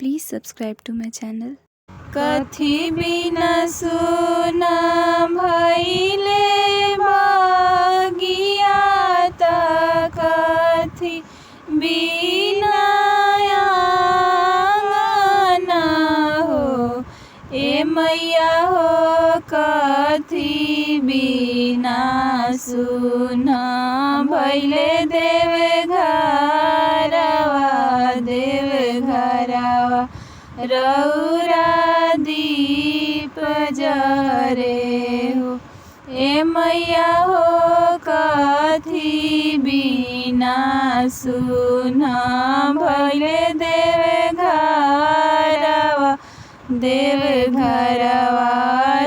Please subscribe to my channel. कथी बिना सुना भइले बगिया त कथी बिना आंगना हो, ए मैया हो, कथी बिना सुना भइले देव घरवा, देव घरवा रौरा दीप जरे हो, ए मैया हो, कथी बिना सुना भइले देव घरवा, देव घरवा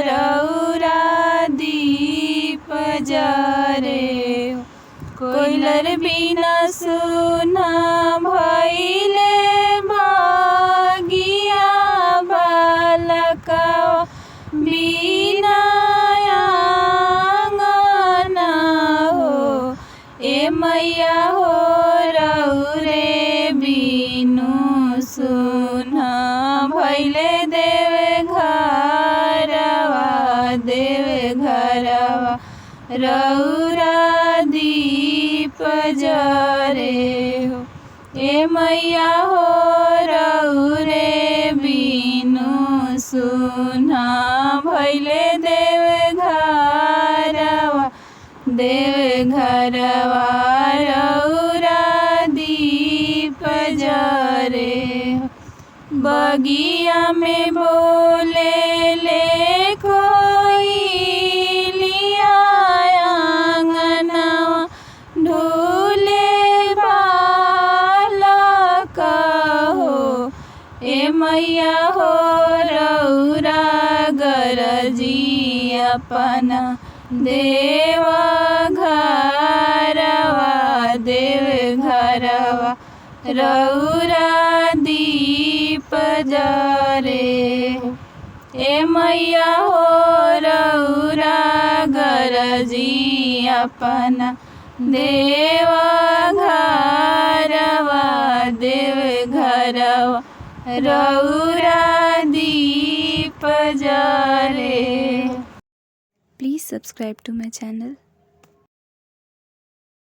रौरा दीप जरे हो। कोइलर बिना सुना भइले भागिया, बालकवा बिना आंगना हो, ए मैया हो, रौरे बिनु सुना भइले देव घरवा, देव घरवा रौरा दीप जरे हो, ए मैया हो, रौरे बिनु सुना भइले देव घरवा, देव घरवा रौरा दीप जरे हो। बगिया में बोले ले कोई लिया, आंगनवा ढूले बालक हो, ए मैया हो, रौरा गरजी अपना देव घरवा, देव घरवा रौरा दीप जरे, ए मैया हो, रौरा गरजी अपना देव घरवा, देव घरवा रौरा दीप जरे। Please subscribe to my channel.